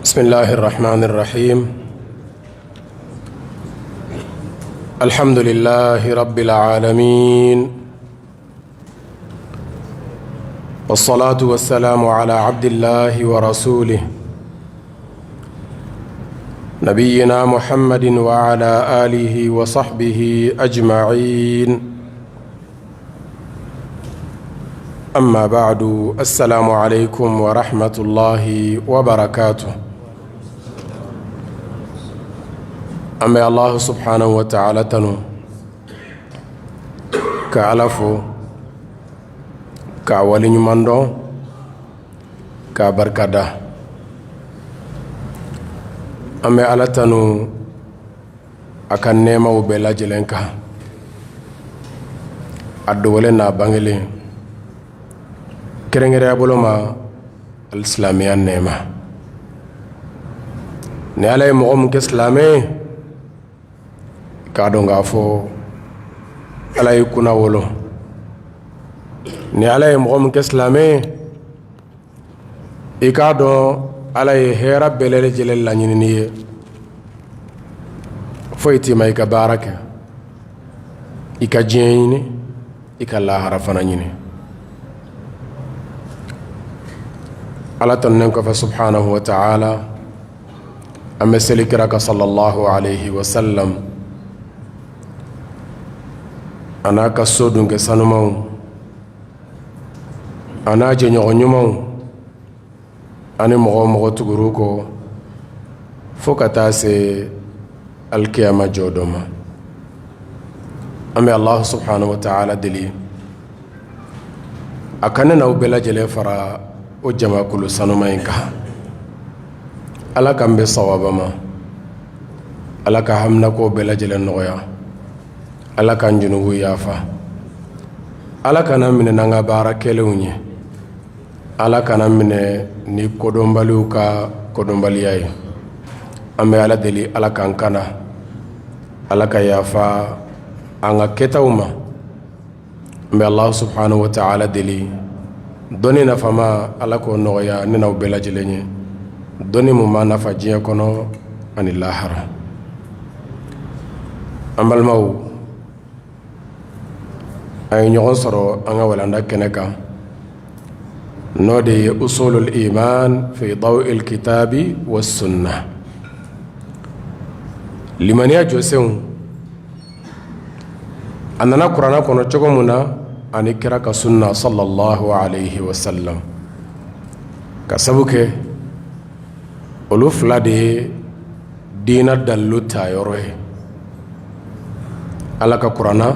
بسم الله الرحمن الرحيم الحمد لله رب العالمين والصلاة والسلام على عبد الله ورسوله نبينا محمد وعلى آله وصحبه أجمعين أما بعد السلام عليكم ورحمة الله وبركاته An bɛ Alahu subahana watala tanu ka Ala fo k'a waleɲumandɔn k'a barikada an bɛ Ala tanu a ka nɛɛmaw bɛɛ lajɛlen kan a dogolen n'a bangelen kɛrɛnkɛrɛnya bolo ma alisilamɛya nɛɛma ni Ala ye mɔgɔ min kɛ silamɛ ye k'a dɔn k'a fɔ Ala y'i kunnawolo ni Ala ye mɔgɔ min kɛ silamɛ ye i k'a dɔn Ala ye hɛrɛ bɛɛ lajɛlen laɲini n'i ye foyi t'i ma i ka baara kɛ i ka diɲɛ ɲini i ka lahara fana ɲini Ala tanunen kɔfɛ subhanahu wa ta'ala an bɛ seli kira kan sallallahu alayhi wa sallam a n'a ka so dunkɛ sanumanw a n'a jɛɲɔgɔn ɲumanw ani mɔgɔ o mɔgɔ tugur'u kɔ fo ka taa se alikiyama jɔ don ma an bɛ Alahu subhanahu wa ta'ala deli a ka ne n'aw bɛɛ lajɛlen fara o jamakulu sanuma in kan Ala k'an bɛn sawaba ma Ala ka haminako bɛɛ lajɛlen nɔgɔya Ala k'an junubu yafa Ala kan'an minɛ n'an ka baara kɛlenw ye Ala kan'an minɛ ni kodɔnbaliw ka kodɔnbaliya ye an bɛ Ala deli Ala k'an kana Ala ka yafa an ka kɛtaw ma an bɛ Alahu subhanahu wa ta'ala deli dɔnni nafama Ala k'o nɔgɔya ne n'aw bɛɛ lajɛlen ye dɔnni mun b'an nafa diɲɛ kɔnɔ ani lahara an balimaw an ye ɲɔgɔn sɔrɔ an ka walanda kɛnɛ kan n'o de ye usulul iman fi daw'il kitabi wa sunna limaniya jɔsenw a nana kuranɛ kɔnɔ cogo min na ani kira ka sunna sallallahu alayhi wa sallam ka sabu kɛ olu fila de ye diinɛ dalilu ta yɔrɔ ye Ala ka kuranɛ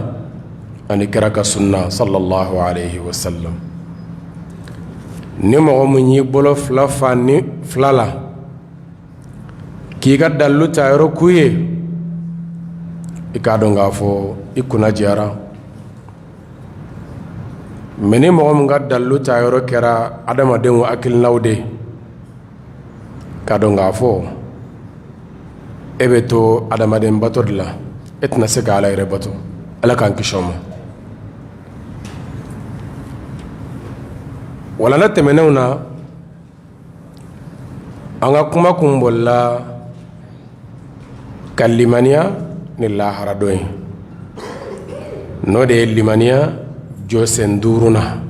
ani kira ka sunna sallallahu alayhi wa sallam ni mɔgɔ min y'i bolo fila fa ni fila la k'i ka dalilu ta yɔrɔ k'u ye i k'a dɔn k'a fɔ i kunna jɛra mais ni mɔgɔ min ka dalilu ta yɔrɔ kɛra adamadenw hakilinaw de ye k'a dɔn k'a fɔ e bɛ to adamaden bato de la e tɛna se ka Ala yɛrɛ bato Ala k'an kisi o ma walanda tɛmɛnenw na an ka kuma kun bolila ka limaniya ni lahara don ye n'o de ye limaniya jɔsen duurunan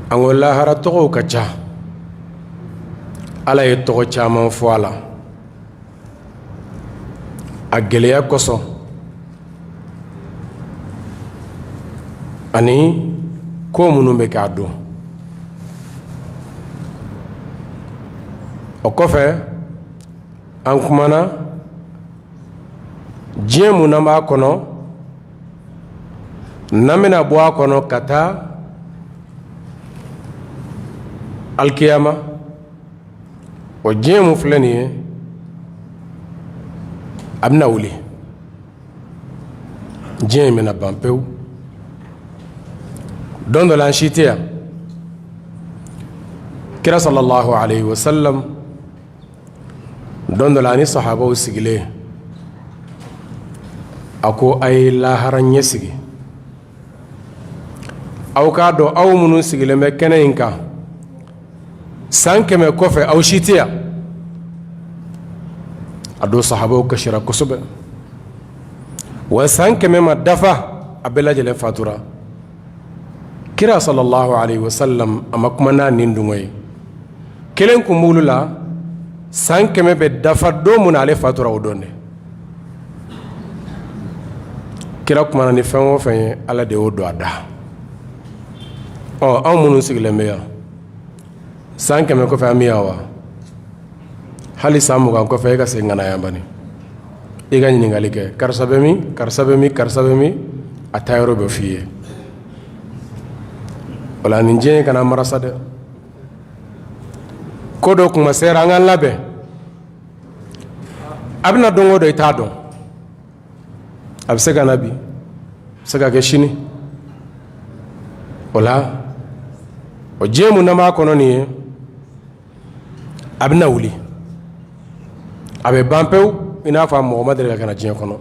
an ko lahara tɔgɔw ka ca Ala ye tɔgɔ caman fɔ a la a gɛlɛya kosɔn ani ko minnu bɛ k'a don o kɔfɛ an kumana diɲɛ mun n'an b'a kɔnɔ n'an bɛna bɔ a kɔnɔ ka taa alikiyama o diɲɛ mun filɛ nin ye a bɛna wuli diɲɛ in bɛna ban pewu don dɔ la an si tɛ yan kira sallallahu alayhi wa sallam don dɔ la ani sahabaw sigilen a ko a ye lahara ɲɛ sigi aw k'a dɔn aw minnu sigilen bɛ kɛnɛ in kan. San 100 kɔfɛ, aw si tɛ yan. A don sahabaw kasira kosɛbɛ. Wa san 100 ma dafa, a bɛɛ lajɛlen fatura. Kira sallallahu alaihi wasallam a ma kuma n'a nin dungɔ ye. Kelen kun b'olu la, san 100 bɛ dafa don min na, ale fatura o don de. Kira kumana ni fɛn o fɛn ye, Ala de y'o don a da. Ɔ, anw minnu sigilen bɛ yan, san 100 kɔfɛ, an bɛ yan wa? Hali san 20 kɔfɛ, e ka segin ka na yan bani, i ka ɲininkali kɛ: karisa bɛ min? Karisa bɛ min? Karisa bɛ min? A taa yɔrɔ bɛ f'i ye. O la, nin diɲɛ kana marasa dɛ. Ko dɔ kuma sera, an k'an labɛn. A bɛna don o don, i t'a dɔn. A bɛ se ka na bi, a bɛ se ka kɛ sini. O la, o diɲɛ mun n'an b'a kɔnɔ nin ye, a bɛna wuli, a bɛ ban pewu, i n'a fɔ a mɔgɔ ma deli ka na diɲɛ kɔnɔ.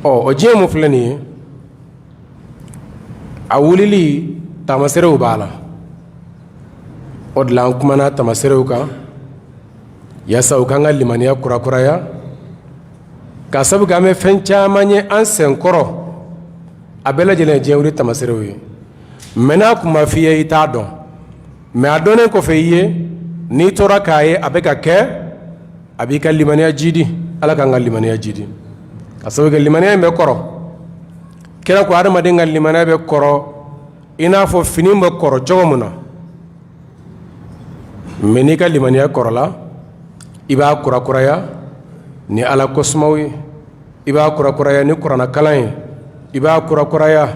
Ɔ, o diɲɛ mun filɛ nin ye, a wulili taamaserew b'a la. O de la an kumana tamaserew kan yaasa u k'an ka limaniya kurakuraya, ka sabu kɛ an bɛ fɛn caman ye an senkɔrɔ, a bɛɛ lajɛlen ye diɲɛ wuli tamaserew ye. Mɛ n'a kun ma f'i ye, i t'a dɔn. Mɛ a dɔnnen kɔfɛ i ye, n'i tora k'a ye a bɛ ka kɛ, a b'i ka limaniya jidi. Ala k'an ka limaniya jidi, ka sabu kɛ limaniya in bɛ kɔrɔ. Kira ko adamaden ka limaniya bɛ kɔrɔ i n'a fɔ fini bɛ kɔrɔ cogo min na. Mɛ n'i ka limaniya kɔrɔla, i b'a kurakuraya ni Ala kosumaw ye, i b'a kurakuraya ni kuranɛkalan ye, i b'a kurakuraya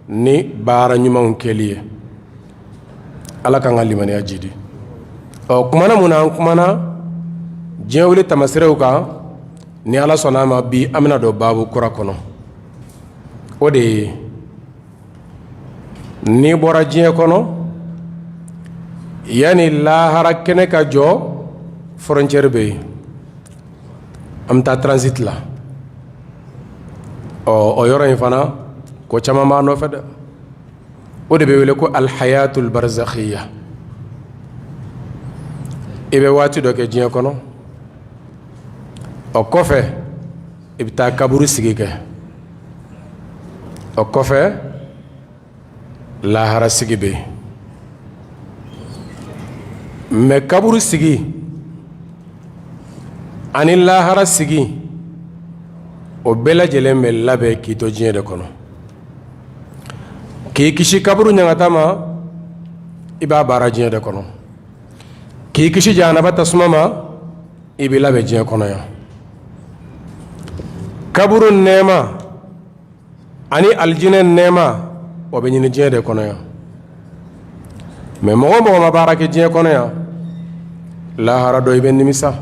ni baara ɲumanw kɛli ye. Ala k'an ka limaniya jidi. Ɔ, kumana mun na, an kumana diɲɛ wuli tamaserew kan. Ni Ala sɔnna a ma, bi an bɛna don baabu kura kɔnɔ. O de ye n'i bɔra diɲɛ kɔnɔ, yanni lahara kɛnɛ ka jɔ, frontière bɛ yen, an bɛ taa transit la. Ɔ, o yɔrɔ in fana, ko caman b'a nɔfɛ dɛ. O de bɛ wele ko alhayatul barzakhiya. I bɛ waati dɔ kɛ diɲɛ kɔnɔ, o kɔfɛ i bɛ taa kaburu sigi kɛ, o kɔfɛ lahara sigi bɛ yen. Mɛ kaburu sigi ani lahara sigi, o bɛɛ lajɛlen bɛ labɛn k'i to diɲɛ de kɔnɔ. K'i kisi kaburu ɲangata ma, i b'a baara diɲɛ de kɔnɔ. K'i kisi jahanaba tasuma ma, i bɛ labɛn diɲɛ kɔnɔ yan. Kaburu nɛɛma ani alijinɛ nɛɛma, o bɛ ɲini diɲɛ de kɔnɔ yan. Mɛ mɔgɔ o mɔgɔ ma baara kɛ diɲɛ kɔnɔ yan, lahara don i bɛ nimisa.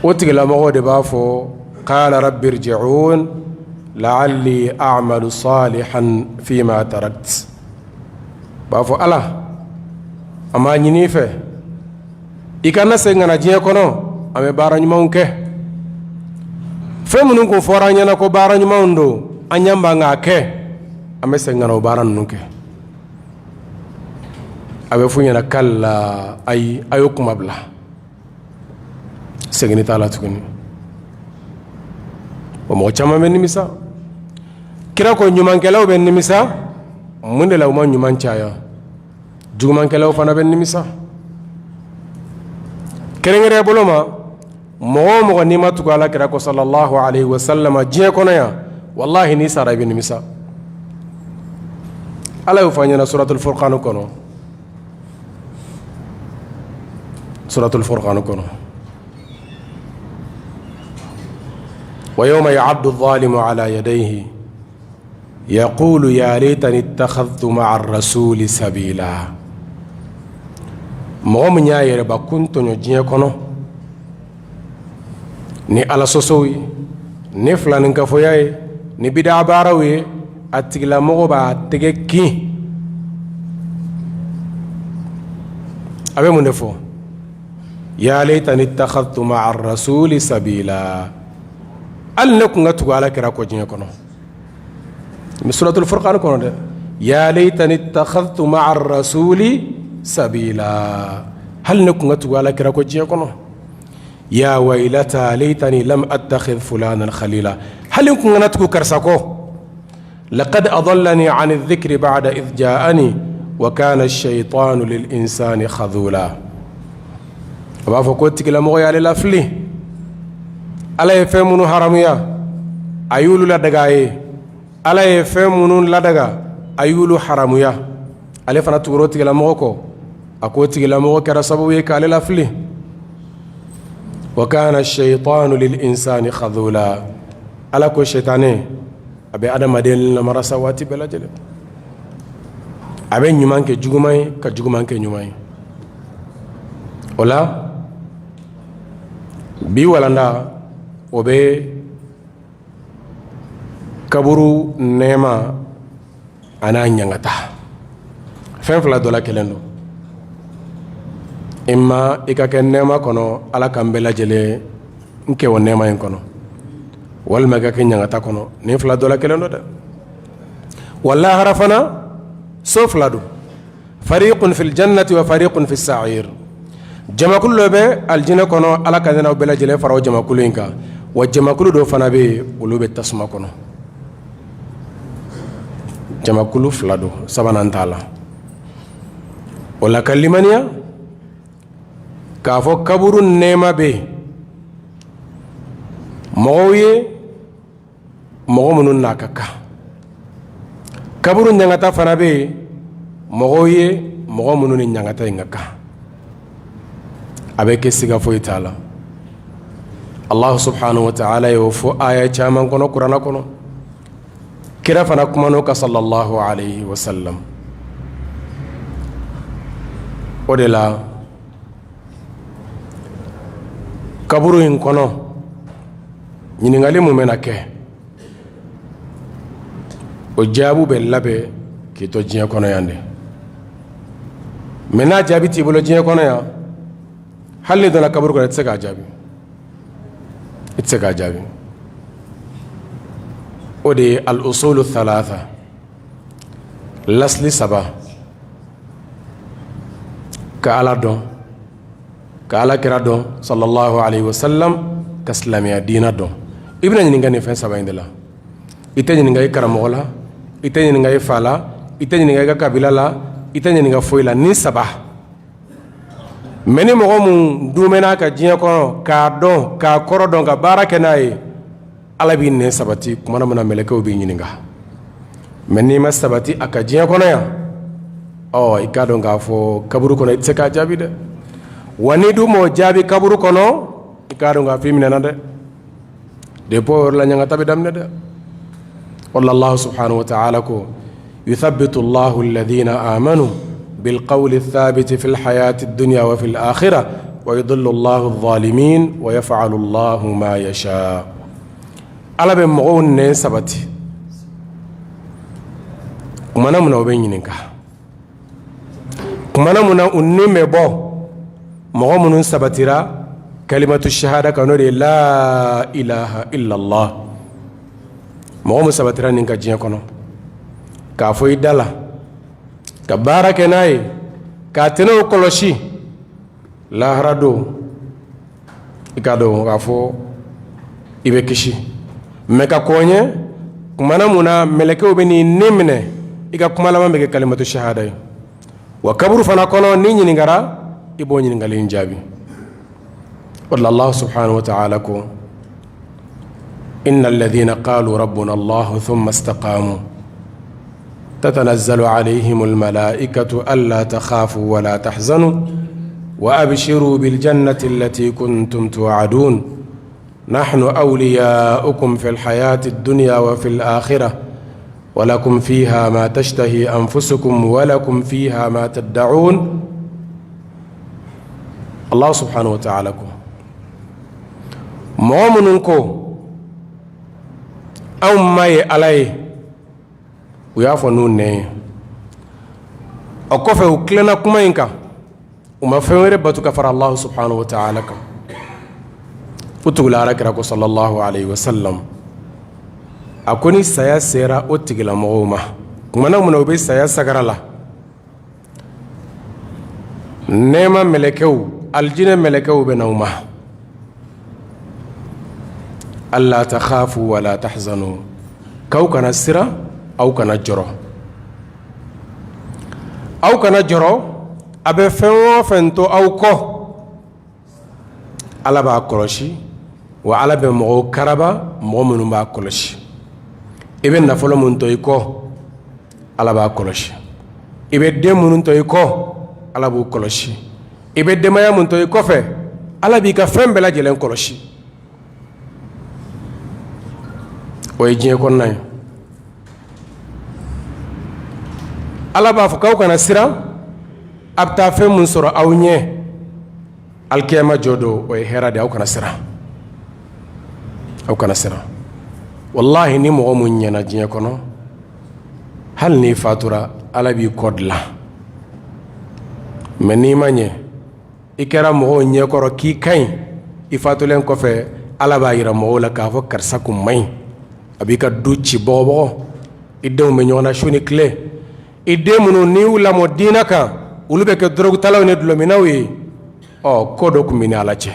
O tigilamɔgɔ de b'a fɔ: qala rabbi irji'un la'alli a'malu salihan fima tarakt. B'a fɔ: Ala, an b'a ɲini i fɛ, i ka na segin ka na diɲɛ kɔnɔ, an bɛ baara ɲumanw kɛ. Fɛn minnu kun fɔra an ɲɛna ko baara ɲumanw don, an ɲɛ b'an k'a kɛ, an bɛ segin ka na o baara ninnu kɛ. A bɛ f'u ɲɛna: kalla, ayi, a y'o kuma bila, seginni t'a la tuguni. O mɔgɔ caman bɛ nimisa. Kira ko ɲumankɛlaw bɛ nimisa mun de la? U ma ɲuman caya. Jugumankɛlaw fana bɛ nimisa. Kɛrɛnkɛrɛn bolo ma, mɔgɔ o mɔgɔ n'i ma tugu Ala kira kɔ sallallahu alaihi wasallam diɲɛ kɔnɔ yan, wallahi, n'i sara, i bɛ nimisa. Ala y'o fɔ an ɲɛna suratul furqan kɔnɔ, suratul furqan kɔnɔ: wa yawma ya'addu adh-dhalimu ala yadayhi yaqulu ya laytani ittakhadhtu ma'a ar-rasuli sabila. Mɔgɔ min y'a yɛrɛbakun tɔɲɔ diɲɛ kɔnɔ ni Ala sɔsɔw ye, ni filaninkafoya ye, ni bida baaraw ye, a tigilamɔgɔ b'a tɛgɛ kin. A bɛ mun de fɔ? Ya laytani ittakhadhtu ma'a ar-rasuli sabila. Hali ne kun ka tugu Ala kira kɔ diɲɛ kɔnɔ. Nin suratul furqan kɔnɔ dɛ. Ya layitani ittakhadhtu ma'a rasuli sabila, hali ne tun ka tugu ala kira kɔ diɲɛ kɔnɔ. Ya waylata layitani lam attakhidh fulanan khalila, hali n tun kana tugu karisa kɔ. Laqad adallani ani dhikri ba'da idh ja'ani wa kana ash-shaytanu lil insani khadhula. A b'a fɔ ko tigilamɔgɔ y'ale lafili, ala ye fɛn minnu haramuya a y'olu ladaga a ye, ala ye fɛn minnu ladaga a y'olu haramuya, ale fana tugura o tigilamɔgɔ kɔ. A ko tigilamɔgɔ kɛra sababu ye k'ale lafili. Wa kana ash-shaytanu lil insani khadhula, ala ko sɛtanɛ a bɛ adamaden namarasa waati bɛɛ lajɛlen, a bɛ ɲuman kɛ juguman ye ka juguman kɛ ɲuman ye. O la bi walanda o bɛ kaburu nɛɛma a n'a ɲangata, fɛn fila dɔ la kelen don. Imma i ka kɛ nɛɛma kɔnɔ, ala k'an bɛɛ lajɛlen n kɛ o nɛɛma in kɔnɔ, walima i ka kɛ ɲangata kɔnɔ. Nin fila dɔ la kelen don dɛ. Wa lahara fana so fila don, fariqun fil jannati wa fariqun fis sa'ir. Jamakulu dɔ bɛ alijinɛ kɔnɔ, ala ka ne n'aw bɛɛ lajɛlen fara o jamakulu in kan. Wa jamakulu dɔ fana bɛ yen, olu bɛ tasuma kɔnɔ. Jamakulu fila don, sabanan t'a la. O la ka limaniya k'a fɔ kaburu nɛɛma bɛ yen mɔgɔw ye, mɔgɔ minnu n'a ka kan. Kaburu ɲangata fana bɛ yen mɔgɔw ye, mɔgɔ minnu ni ɲangata in ka kan. A bɛ kɛ, siga foyi t'a la. Allah subhanahu wa ta'ala y'o fɔ aya caman kɔnɔ kuranɛ kɔnɔ. Kira fana kumana o kan sallallahu alayhi wa sallam. O de la kaburu in kɔnɔ, ɲininkali mun bɛna kɛ, o jaabu bɛ labɛn k'i to diɲɛ kɔnɔ yan de. Mais n'a jaabi t'i bolo diɲɛ kɔnɔ yan, hali n'i donna kaburu kɔnɔ, i tɛ se k'a jaabi, i tɛ se k'a jaabi. O de ye al-usulu thalatha, lasili saba: ka ala dɔn, ka ala kira dɔn sallallahu alayhi wa sallam, ka silamɛya diina dɔn. I bɛna ɲininka nin fɛn saba in de la. I tɛ ɲininka i karamɔgɔ la, i tɛ ɲininka i fa la, i tɛ ɲininka i ka kabila la, i tɛ ɲininka foyi la, nin saba. Mais ni mɔgɔ mun dumɛn'a kan diɲɛ kɔnɔ, k'a dɔn, k'a kɔrɔ dɔn, ka baara kɛ n'a ye, ala b'i nɛn sabati kumana min na mɛlɛkɛw b'i ɲininka. Mais n'i ma sabati a kan diɲɛ kɔnɔ yan, ɔ i k'a dɔn k'a fɔ kaburu kɔnɔ i tɛ se k'a jaabi dɛ. Wa n'i dun m'o jaabi kaburu kɔnɔ, i k'a dɔn k'a fɔ i minɛna dɛ. Depuis o yɔrɔ la, ɲangata bɛ daminɛ dɛ. O la Allah subhanahu wa ta'ala ko yuthabbitu Allahu alladhina amanu bilqawli thabiti fil hayati dunya wa fil akhirah wa yudillu Allahu adh-dhalimin wa yaf'alu Allahu ma yasha. Ala bɛ mɔgɔw nɛn sabati kumana mun na u bɛ ɲininka, kumana mun na u ni bɛ bɔ. Mɔgɔ minnu sabatira kalimatu shahada kan, n'o de ye la ilaha illallah, mɔgɔ min sabatira nin kan diɲɛ kɔnɔ, k'a fɔ i da la, ka baara kɛ n'a ye, k'a tɛnɛw kɔlɔsi, lahara don i k'a dɔn k'a fɔ i bɛ kisi. Mais ka kɔn ɲɛ, kumana mun na mɛlɛkɛw bɛ n'i ni minɛ, i ka kuma laban bɛ kɛ kalimatu shahada ye. Wa kaburu fana kɔnɔ, n'i ɲininkara, i b'o ɲininkali in jaabi. O de la Allah subhanahu wa ta'ala ko inna alladhina qalu rabbuna Allah thumma istaqamu tatanazzalu alayhim almalaikatu alla takhafu wa la tahzanu wa abshiru bil jannati allati kuntum tu'adun nahnu awliyaukum fil hayati dunya wa fil akhirah wa lakum fiha ma tashtahi anfusukum wa lakum fiha ma tad'un. Allah subhanahu wa ta'ala ko mɔgɔ minnu ko anw ma ye ala ye, u y'a fɔ n'u nɛn ye, o kɔfɛ u tilenna kuma in kan, u ma fɛn wɛrɛ batu ka fara Allah subhanahu wa ta'ala kan, u tugula ala kira kɔ sallallahu alayhi wa sallam. A ko ni saya sera o tigilamɔgɔw ma, Kumana min na u bɛ saya sagara la, nɛɛma mɛlɛkɛw, alijinɛ mɛlɛkɛw bɛ na u ma. Alla takhafu wala tahzanu, k'aw kana siran, aw kana jɔrɔ, aw kana jɔrɔ. A bɛ fɛn o fɛn to aw kɔ, Ala b'a kɔlɔsi, wa Ala bɛ mɔgɔw karaba, mɔgɔ minnu b'a kɔlɔsi. I bɛ nafolo min to i kɔ, Ala b'a kɔlɔsi. I bɛ den minnu to i kɔ, Ala b'u kɔlɔsi. I bɛ denbaya min to i kɔfɛ, Ala b'i ka fɛn bɛɛ lajɛlen kɔlɔsi. O ye diɲɛ kɔnɔna ye. Ala b'a fɔ k'aw kana siran, a bɛ taa fɛn min sɔrɔ aw ɲɛ alikiyama jɔ don, o ye hɛrɛ de ye. Aw kana siran, aw kana siran. Walahi, ni mɔgɔ mun ɲɛna diɲɛ kɔnɔ, hali n'i fatura, Ala b'i kɔ dilan. Mais n'i ma ɲɛ, i kɛra mɔgɔw ɲɛkɔrɔ k'i ka ɲi, i fatulen kɔfɛ, Ala b'a jira mɔgɔw la k'a fɔ karisa kun man ɲi. A b'i ka du ci bɔgɔbɔgɔ, i denw bɛ ɲɔgɔn na su ni tile. I den minnu n'i y'u lamɔ diinɛ kan, olu bɛ kɛ dɔrɔgutalaw ni dɔlɔminnaw ye. Ɔ, ko dɔ tun b'i ni Ala cɛ,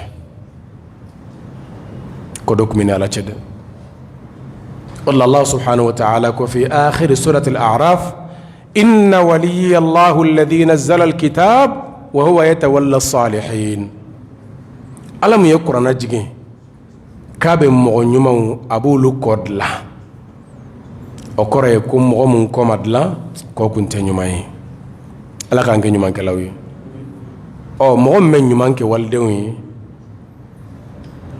ko dɔ tun b'i ni Ala cɛ dɛ. O la, Allah subhanahu wa ta'ala ko fi akhir surat al-a'raf: inna waliyya Allahu alladhi nazzala al-kitab wa huwa yatawalla as-salihin. Ala mun ye kuranɛ jigin, k'a bɛ mɔgɔ ɲumanw, a b'olu kɔ dilan. O kɔrɔ ye ko mɔgɔ mun kɔ ma dilan, kɔ kun tɛ ɲuman ye. Ala k'an kɛ ɲumankɛlaw ye. Ɔ, mɔgɔ min bɛ ɲuman kɛ walidenw ye,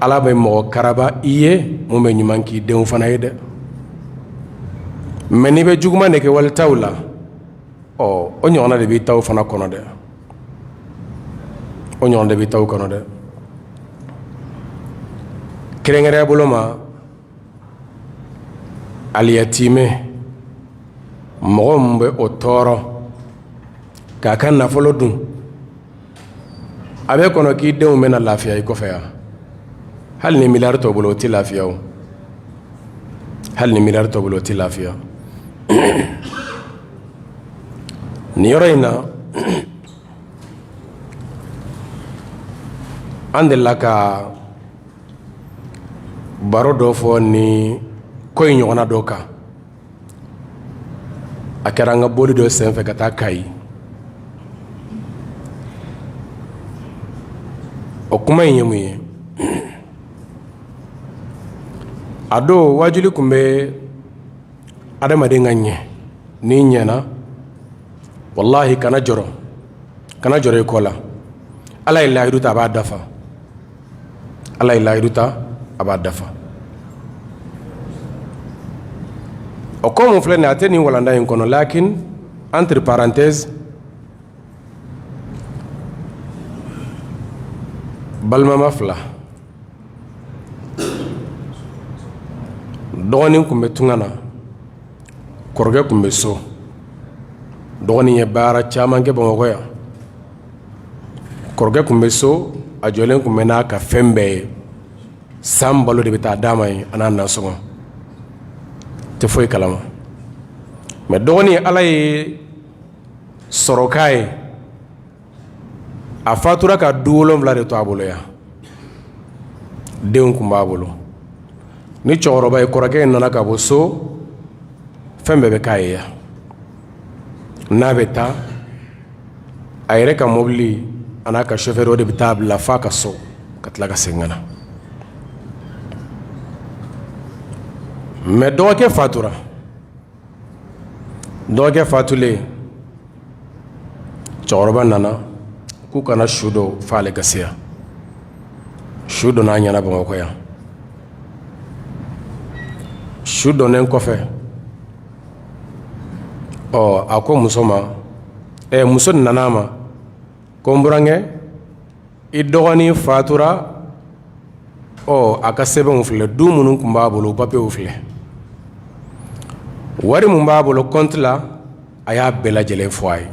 Ala bɛ mɔgɔ karaba i ye mun bɛ ɲuman k'i denw fana ye dɛ. Mais n'i bɛ juguman de kɛ walitaw la, ɔ, o ɲɔgɔnna de b'i taw fana kɔnɔ dɛ, o ɲɔgɔn de b'i taw kɔnɔ dɛ. Kɛrɛnkɛrɛnya bolo ma, aliyatimɛ, mɔgɔ min bɛ o tɔɔrɔ k'a ka nafolo dun, a bɛ kɔnɔ k'i denw bɛna lafiya i kɔfɛ yan. Hali ni miliyari t'o bolo, o tɛ lafiya o. Hali ni miliyari t'o bolo, o tɛ lafiya. Nin yɔrɔ in na, an delila ka baro dɔ fɔ ni ko in ɲɔgɔnna dɔ kan. A kɛra an ka boli dɔ senfɛ ka taa Kayi. O kuma in ye mun ye? A don, wajuli tun bɛ adamaden ka ɲɛ. N'i ɲɛna, walahi, kana jɔrɔ, kana jɔrɔ i kɔ la. Ala ye layidu ta, a b'a dafa. Ala ye layidu ta, a b'a dafa. O ko mun filɛ nin, a tɛ nin walanda in kɔnɔ, lakin entre parenthèses, balimama fila, dɔgɔnin tun bɛ tunga na, kɔrɔkɛ tun bɛ so. Dɔgɔnin ye baara caman kɛ Bamakɔ yan. Kɔrɔkɛ tun bɛ so, a jɔlen tun bɛ n'a ka fɛn bɛɛ ye. San balo de bɛ taa d'a ma yen, a n'a nasɔngɔ tɛ foyi kalama. Mais dɔgɔnin, Ala ye sɔrɔ k'a ye, a fatura ka du 7 de to a bolo yan. Denw tun b'a bolo. Ni cɛkɔrɔba ye, kɔrɔkɛ in nana ka bɔ so, fɛn bɛɛ bɛ k'a ye yan. N'a bɛ taa, a yɛrɛ ka mobili a n'a ka chauffeur, o de bɛ taa bila f'a ka so, ka tila ka segin ka na. Mais dɔgɔkɛ fatura. Dɔgɔkɛ fatulen, cɛkɔrɔba nana k'u kana su don f'ale ka se yan. Su donna a ɲɛna Bamakɔ yan. Su donnen kɔfɛ, ɔ, a ko muso ma, ɛ, muso nana a ma ko n burankɛ, i dɔgɔnin fatura. Ɔ, a ka sɛbɛnw filɛ, du minnu tun b'a bolo, papiyew filɛ, wari min b'a bolo compte la, a y'a bɛɛ lajɛlen fɔ a ye.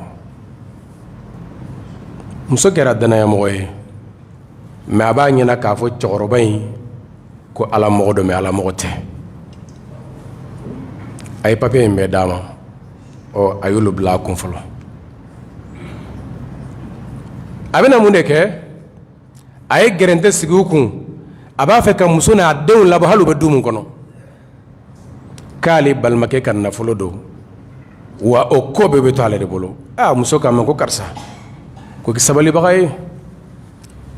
Muso kɛra dannayamɔgɔ ye, mais a b'a ɲɛna k'a fɔ cɛkɔrɔba in ko ala mɔgɔ don, mais ala mɔgɔ tɛ. A ye papiye in bɛɛ d'a ma. Ɔ, a y'olu bila a kun fɔlɔ. A bɛna mun de kɛ? A ye gɛrɛntɛ sigi u kun, a b'a fɛ ka muso n'a denw labɔ, hali u bɛ du mun kɔnɔ, k'ale balimakɛ ka nafolo don, wa o ko bɛɛ bɛ to ale de bolo. Aa, muso k'a ma ko karisa, ko k'i sabalibaga ye.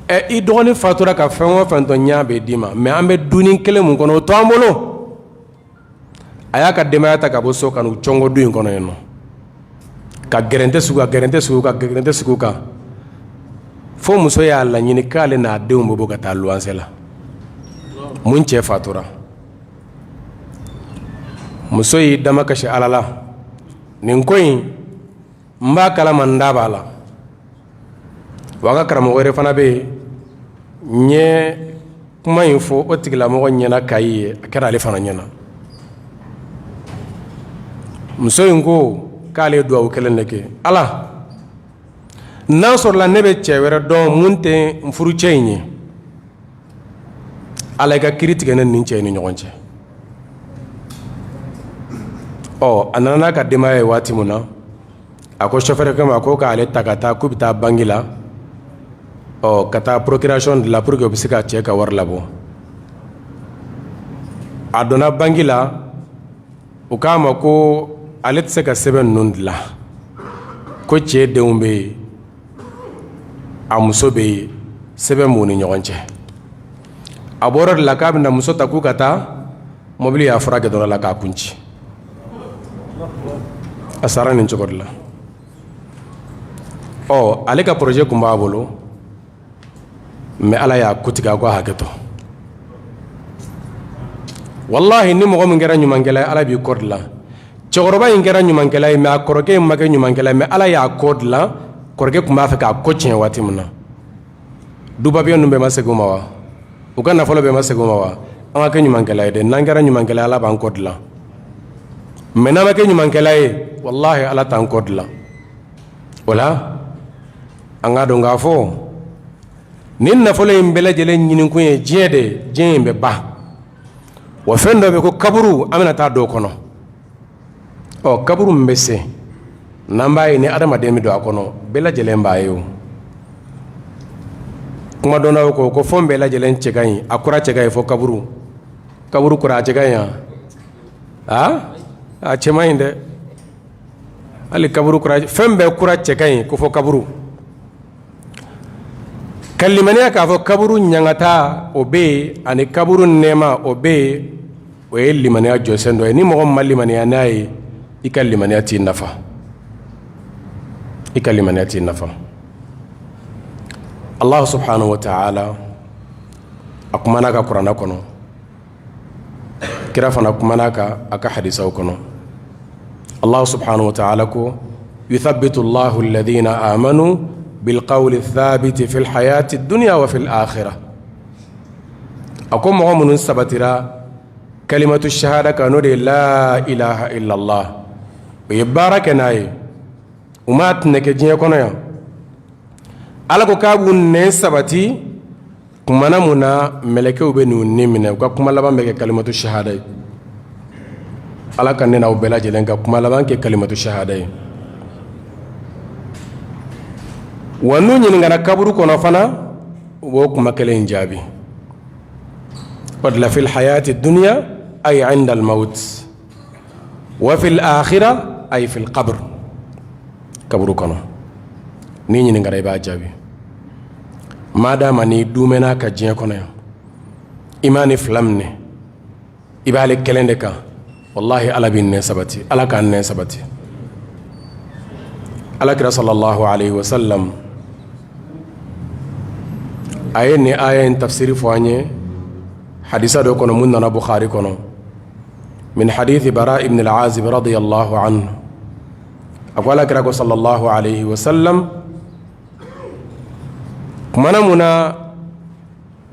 Ɛ, i dɔgɔnin fatura ka fɛn o fɛn to, n y'a bɛɛ d'i ma, mais an bɛ dumuni kelen mun kɔnɔ, o to an bolo. A y'a ka denbaya ta ka bɔ so ka n'u cɔngɔ du in kɔnɔ yen nɔ, ka gɛrɛntɛ sigi ka gɛrɛntɛ sigi ka gɛrɛntɛ sigi kan, fo muso y'a laɲini k'ale n'a denw bɛ bɔ ka taa luwanse la. Mun cɛ fatura, muso y'i damakasi Ala la, nin ko in n b'a kalama, n da b'a la. Wa an ka karamɔgɔ wɛrɛ fana bɛ yen, n ye kuma in fɔ o tigilamɔgɔ ɲɛna Kayi ye, a kɛra ale fana ɲɛna. Muso in ko k'ale ye dugawu kelen de kɛ: Ala, n'a sɔrɔla ne bɛ cɛ wɛrɛ dɔn mun tɛ n furucɛ in ye, Ala, i ka kiri tigɛ ne ni cɛ ni ɲɔgɔn cɛ. Ɔ, a nana n'a ka denbaya ye waati min na, a ko sofɛrikɛ ma ko k'ale ta ka taa, k'u bɛ taa banki la, ɔ, ka taa procuration dilan pour que u bɛ se ka cɛ ka wari labɔ. A donna banki la, u k'a ma ko ale tɛ se ka sɛbɛn ninnu dilan, ko cɛ denw bɛ yen, a muso bɛ yen, sɛbɛn b'u ni ɲɔgɔn cɛ. A bɔra de la k'a bɛna muso ta k'u ka taa, mobili y'a fara gudɔrɔn la k'a kun ci, a sara nin cogo de la. Ɔ, ale ka projet tun b'a bolo, mais Ala y'a kutigɛ. A ko a hakɛ to. Walahi, ni mɔgɔ min kɛra ɲumankɛla ye, Ala b'i kɔ dilan. Cɛkɔrɔba in kɛra ɲumankɛla ye, mais a kɔrɔkɛ in ma kɛ ɲumankɛla ye, mais Ala y'a kɔ dilan. Kɔrɔkɛ tun b'a fɛ k'a ko tiɲɛ waati min na, du papiye ninnu bɛɛ ma segin u ma wa? U ka nafolo bɛɛ ma segin u ma wa? An ka kɛ ɲumankɛla ye dɛ. N'an kɛra ɲumankɛla ye, Ala b'an kɔ dilan, mais n'an ma kɛ ɲumankɛla ye, walahi, Ala t'an kɔ dilan. O la, an k'a dɔn k'a fɔ nin nafolo in bɛɛ lajɛlen ɲinikun ye diɲɛ de ye. Diɲɛ in bɛ ban wa. Fɛn dɔ bɛ ko kaburu, an bɛna taa don o kɔnɔ. Ɔ, kaburu min bɛ se n'an b'a ye ni adamaden bɛ don a kɔnɔ, bɛɛ lajɛlen b'a ye. O kuma dɔnnaw ko ko fɛn bɛɛ lajɛlen cɛ ka ɲi, a kura cɛ ka ɲi fo kaburu. Kaburu kura, a cɛ ka ɲi wa? A cɛ man ɲi dɛ. Hali kaburu kura, fɛn bɛɛ kura cɛ ka ɲi ko fo kaburu. Ka limaniya k'a fɔ kaburu ɲangata o bɛ yen, ani kaburu nɛɛma o bɛ yen, o ye limaniya jɔsen dɔ ye. Ni mɔgɔ ma limaniya n'a ye, i ka limaniya t'i nafa, i ka limaniya t'i nafa. Allah subhanahu wa ta'ala a kumana ka kuranɛ kɔnɔ, kira fana kumana ka a ka hadisaw kɔnɔ. Allah subhanahu wa ta'ala ko: yuthabbitu Allahu alladhina amanu bilqawli thabiti fil hayati dunya wa fil akhirah. A ko mɔgɔ minnu sabatira kalimatu shahada kan, n'o de ye la ilaha illallah, o ye baara kɛ n'a ye, u m'a tɛnɛ kɛ diɲɛ kɔnɔ yan, Ala ko k'a b'u nɛn sabati. Kumana mun na mɛlɛkɛw bɛ n'u ni minɛ, u ka kuma laban bɛ kɛ kalimatu shahada ye. Ala ka ne n'aw bɛɛ lajɛlen ka kuma laban kɛ kalimatu shahada ye. Wa n'u ɲininkara kaburu kɔnɔ fana, u b'o kuma kelen in jaabi. O de la, fil hayati dunya ay inda al maut, wa fil akhirah ay fil qabr. Kaburu kɔnɔ, n'i ɲininkara, i b'a jaabi. Madama n'i dumɛn'a ka diɲɛ kɔnɔ yan, i m'a ni fila minɛ, i b'ale kelen de kan, wallahi, Ala b'i nɛn sabati. Ala k'an nɛn sabati. Ala kira sallallahu alaihi wasallam a ye nin aya in tafsiri fɔ an ye hadisa dɔ kɔnɔ mun nana Bukhari kɔnɔ, min hadithi Bara ibn al-Azib radiyallahu anhu. A ko ala kira ko sallallahu alaihi wasallam, kumana mun na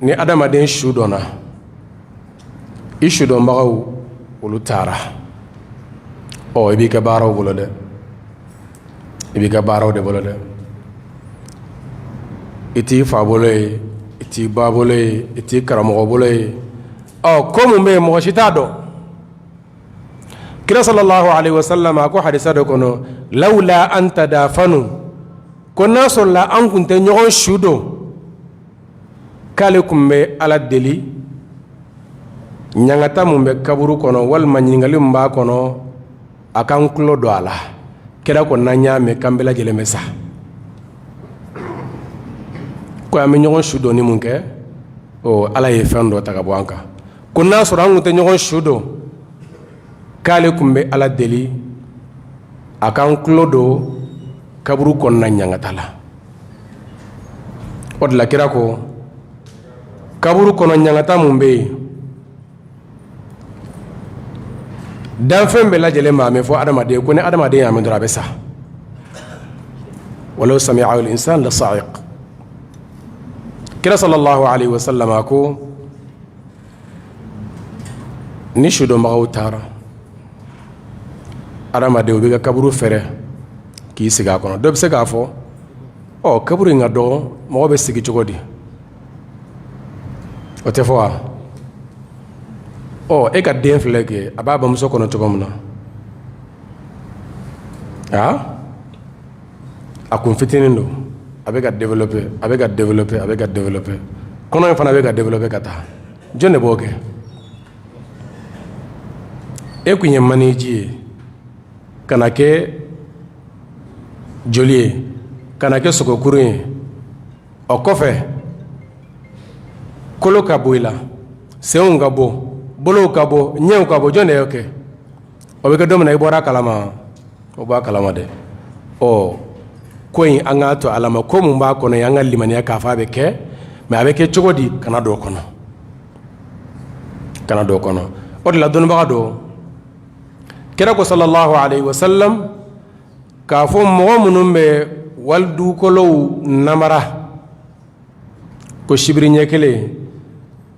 ni adamaden su dɔnna, i su dɔnbagaw olu taara, ɔ, i b'i ka baaraw bolo dɛ, i b'i ka baaraw de bolo dɛ. I t'i fa bolo ye, i t'i ba bolo ye, i t'i karamɔgɔ bolo ye. Ɔ, ko mun bɛ yen, mɔgɔ si t'a dɔn. Kira sallallahu alaihi wasallam a ko hadisa dɔ kɔnɔ, lawula an tadafanu, ko n'a sɔrɔla an kun tɛ ɲɔgɔn su don, k'ale kun bɛ Ala deli ɲangata mun bɛ kaburu kɔnɔ walima ɲininkali min b'a kɔnɔ, a k'an tulo don a la. Kira ko n'an y'a mɛn k'an bɛɛ lajɛlen bɛ sa. Ko an bɛ ɲɔgɔn su donni mun kɛ, ɔ Ala ye fɛn dɔ ta ka bɔ an kan. Ko n'a sɔrɔ an kun tɛ ɲɔgɔn su don, k'ale kun bɛ Ala deli a k'an tulo don kaburu kɔnɔna ɲangata la. O de la kira ko kaburu kɔnɔ ɲangata mun bɛ yen, danfɛn bɛɛ lajɛlen b'a mɛn fo adamaden. Ko ni adamaden y'a mɛn dɔrɔn, a bɛ sa. Walaw sami'ahu al-insan la sa'iq. Kira sallallahu alaihi wasallam a ko ni sudonbagaw taara, adamaden u b'i ka kaburu fɛrɛ k'i sigi a kɔnɔ. Dɔ bɛ se k'a fɔ, ɔ kaburu in ka dɔgɔ, mɔgɔ bɛ sigi cogo di? O tɛ fɔ wa? Ɔ e ka den filɛ kɛ, a b'a bamuso kɔnɔ cogo min na, aa a kun fitinin don, a bɛ ka développer, a bɛ ka développer, a bɛ ka développer, kɔnɔ in fana bɛ ka développer ka taa. Jɔn de b'o kɛ? E kun ye maniji ye ka na kɛ joli ye, ka na kɛ sogokuru ye. O kɔfɛ kolo ka bɔ i la, senw ka bɔ, bolow ka bɔ, ɲɛw ka bɔ. Jɔn de y'o kɛ? O bɛ kɛ don min na, i bɔra a kalama? O b'a kalama dɛ. Ɔ ko in, an k'a to Ala ma. Ko mun b'a kɔnɔ, an ka limaniya k'a fɔ a bɛ kɛ, mais a bɛ kɛ cogo di? Kana don o kɔnɔ, kana don o kɔnɔ. O de la dɔnnibaga dɔ, kira ko sallallahu alaihi wasallam k'a fɔ mɔgɔ minnu bɛ walidugukolow namara, ko sibiri ɲɛ kelen,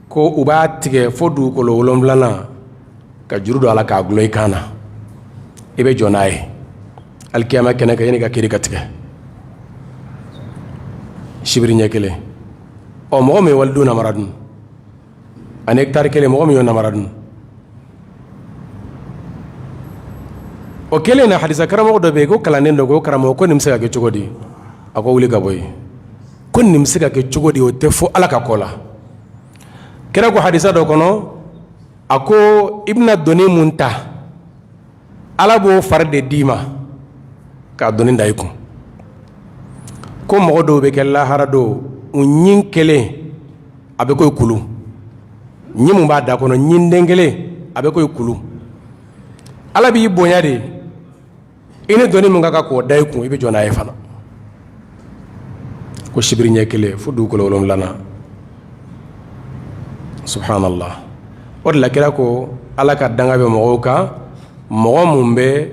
ko u b'a tigɛ fo dugukolo wolonfilanan ka juru don a la k'a dulon i kan na, i bɛ jɔ n'a ye alikiyama kɛnɛ kan yanni ka kiri ka tigɛ. Sibiri ɲɛ kelen. Ɔ mɔgɔ min ye walidu namara dun, ani hectare kelen, mɔgɔ min y'o namara dun? O kɛlen na, hadisa karamɔgɔ dɔ bɛ yen ko kalanden dɔ ko karamɔgɔ, ko nin bɛ se ka kɛ cogo di? A ko wuli ka bɔ yen. Ko nin bɛ se ka kɛ cogo di? O tɛ fo Ala ka ko la. Kira ko hadisa dɔ kɔnɔ, a ko i bɛna doni mun ta, Ala b'o fari de d'i ma k'a doni da i kun. Ko mɔgɔ dɔw bɛ kɛ lahara don, u ɲin kelen a bɛ ko kulu, ɲin mun b'a da kɔnɔ, ɲinden kelen a bɛ ko kulu. Ala b'i bonya de, i ni doni min ka kan k'o da i kun, i bɛ jɔ n'a ye fana. Ko sibiri ɲɛ kelen fo dugukolo wolonfilanan. Subhanallah. O de la kira ko Ala ka danga bɛ mɔgɔw kan, mɔgɔ mun bɛ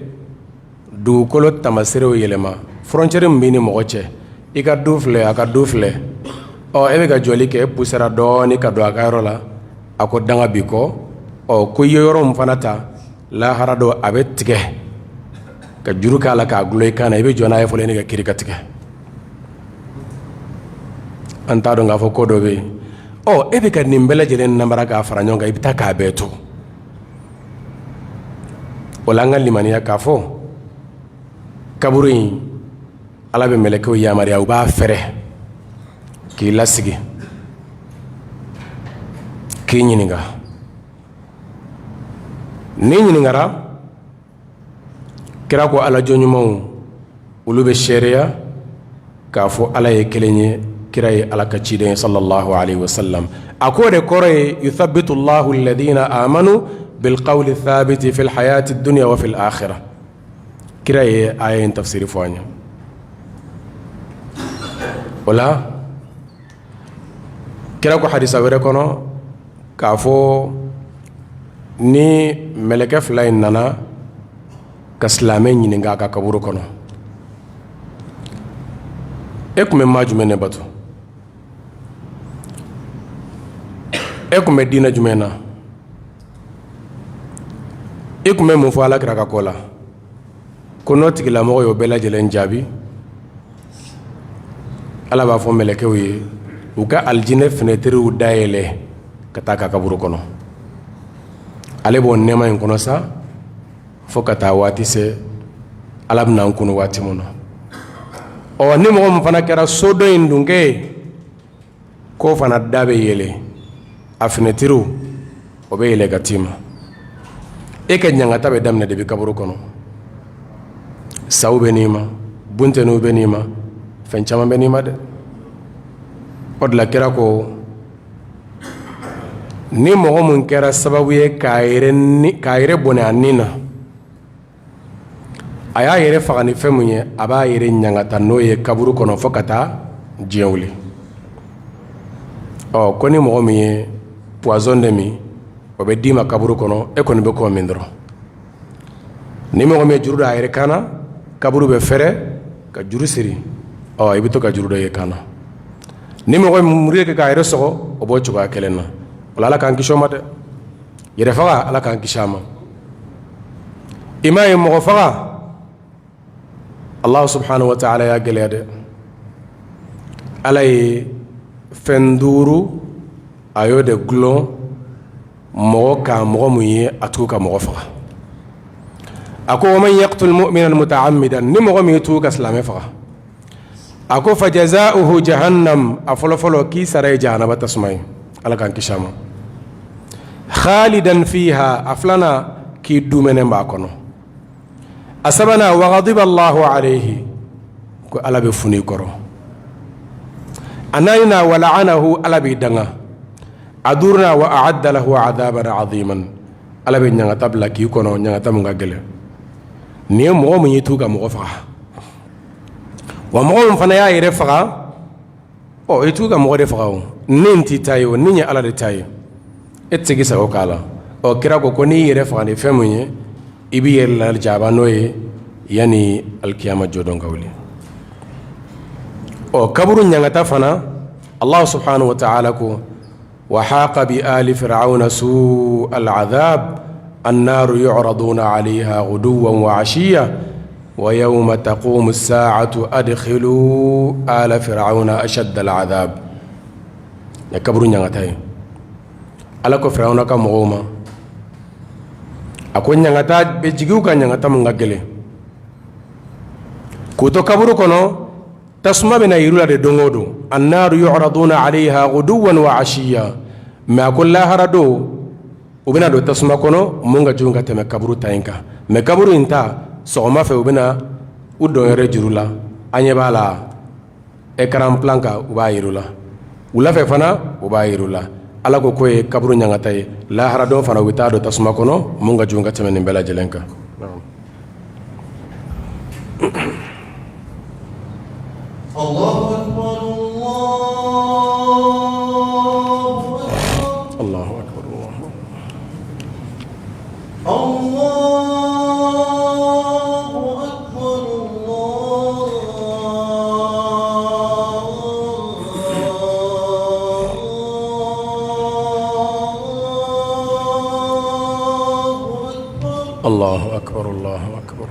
dugukolo tamaserew yɛlɛma, frontière min b'i ni mɔgɔ cɛ. I ka du filɛ, a ka du filɛ. Ɔ e bɛ ka jɔli kɛ, e poussera dɔɔnin ka don a ka yɔrɔ la, a ko danga b'i kɔ. Ɔ ko i ye yɔrɔ min fana ta, lahara don a bɛ tigɛ ka juru k'a la k'a dulon i kan na, i bɛ jɔ n'a ye fɔlɔ yanni ka kiri ka tigɛ. An t'a dɔn k'a fɔ ko dɔ bɛ yen. Ɔ e bɛ ka nin bɛɛ lajɛlen namara k'a fara ɲɔgɔn kan, i bɛ taa k'a bɛɛ to o la. An ka limaniya k'a fɔ kaburu in, Ala bɛ mɛlɛkɛw yamaruya, u b'a fɛrɛ k'i lasigi k'i ɲininka. N'i ɲininkara, kira ko ala jɔn ɲumanw, olu bɛ seereya k'a fɔ Ala ye kelen ye, kira ye Ala ka ciden ye sallallahu alaihi wasallam. A k'o de kɔrɔ ye yuthabitu llahu alladhina amanu bilqawli thabiti fil hayati dunya wa fil akhirah. Kira ye aya in tafsiri fɔ an ye. O la kira ko hadisa wɛrɛ kɔnɔ k'a fɔ ni mɛlɛkɛ fila in nana ka silamɛ ɲininka a ka kaburu kɔnɔ, e tun bɛ maa jumɛn ne bato? E tun bɛ diinɛ jumɛn na? E tun bɛ mun fɔ Ala kira ka ko la? Ko n'o tigilamɔgɔ y'o bɛɛ lajɛlen jaabi, Ala b'a fɔ mɛlɛkɛw ye u ka alijinɛ finɛtiriw dayɛlɛ ka taa ka kaburu kɔnɔ. Ale b'o nɛɛma in kɔnɔ sa. Fo ka taa waati se Ala bɛna an kunu waati min na. Ɔ ni mɔgɔ min fana kɛra so dɔ in dunkɛ ye, k'o fana da bɛ yɛlɛ, a finɛtiriw o bɛ yɛlɛ ka t'i ma. E ka ɲangata bɛ daminɛ depuis kaburu kɔnɔ. Saw bɛ n'i ma, bunteniw bɛ n'i ma, fɛn caman bɛ n'i ma dɛ. O de la kira ko ni mɔgɔ min kɛra sababu ye k'a yɛrɛ bɔnɛ a ni na, a y'a yɛrɛ faga ni fɛn min ye, a b'a yɛrɛ ɲangata n'o ye kaburu kɔnɔ fo ka taa diɲɛ wuli. Ɔ ko ni mɔgɔ min ye poison de min, o bɛ d'i ma kaburu kɔnɔ, e kɔni bɛ k'o min dɔrɔn. Ni mɔgɔ min ye juru don a yɛrɛ kan na, kaburu bɛ fɛrɛ ka juru siri, ɔ i bɛ to ka juru dɔ ye kan na. Ni mɔgɔ min muru kɛ k'a yɛrɛ sɔgɔ, o b'o cogoya kelen na. O la Ala k'an kisi o ma dɛ. Yɛrɛfaga, Ala k'an kisi a ma. I m'a ye mɔgɔ faga, Allah subhanahu wa ta'ala y'a gɛlɛya dɛ. Ala ye fɛn duuru a y'o de gulon mɔgɔ kan, mɔgɔ mun ye a tugu ka mɔgɔ faga. A ko wa man yaqtul mu'minan muta'ammidan, ni mɔgɔ min ye tugu ka silamɛ faga, a ko fa jaza'uhu jahannam, a fɔlɔfɔlɔ k'i sara ye jahanaba tasuma ye, Ala k'an kisi a ma. Khalidan fiha, a filanan k'i dumɛnen b'a kɔnɔ. A sabanan wa ghadiba Allahu alayhi, ko Ala bɛ funu i kɔrɔ. A naaninan wa la'anahu, Ala b'i danga. A duurunan wa a'adda lahu adaban aziman, Ala bɛ ɲangata bila k'i kɔnɔ, ɲangata mun ka gɛlɛn. Nin ye mɔgɔ min y'i tugu ka mɔgɔ faga. Wa mɔgɔ min fana y'a yɛrɛ faga, ɔ i tugu ka mɔgɔ de faga, o ni t'i ta ye, o ni ye Ala de ta ye, e tɛ se k'i sago k'a la. Ɔ kira ko ko n'i yɛrɛ faga ni fɛn mun ye, i b'i yɛrɛ lajaba n'o ye yanni alikiyama jɔdon ka wuli. Ɔ kaburu ɲangata fana, Allah subhanahu wa ta'ala ko wa haqa bi ali fir'auna su al'adhab annaru yu'raduna 'alayha ghuduwan wa 'ashiya wa yawma taqumu as-sa'atu adkhilu ala fir'auna ashadda al'adhab. Ya kaburu ɲangata ye. Ala ko Firawuna ka mɔgɔw ma, a ko ɲangata bɛ jigin u kan, ɲangata mun ka gɛlɛn. K'u to kaburu kɔnɔ, tasuma bɛna yir'u la de don o don, annaru yu'raduna 'alayha ghuduwan wa 'ashiya. Mais a ko lahara don, u bɛna don tasuma kɔnɔ mun ka jugu ka tɛmɛ kaburu ta in kan. Mais kaburu in ta, sɔgɔma fɛ u bɛna u don yɛrɛ juru la, an ɲɛ b'a la écran plat kan, u b'a yir'u la. Wula fɛ fana u b'a yir'u la. Ala ko k'o ye kaburu ɲangata ye. Lahara don fana, u bɛ taa don tasuma kɔnɔ mun ka jugu ka tɛmɛ nin bɛɛ lajɛlen kan. Allahu akbar. Allahu akbar, Allahu akbar.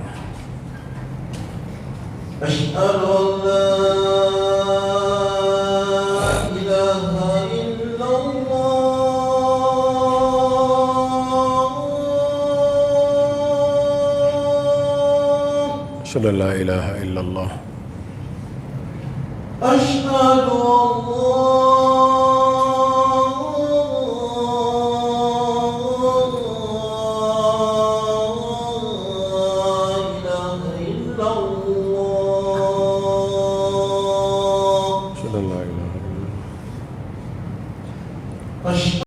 Ashhadu an la ilaha illallah.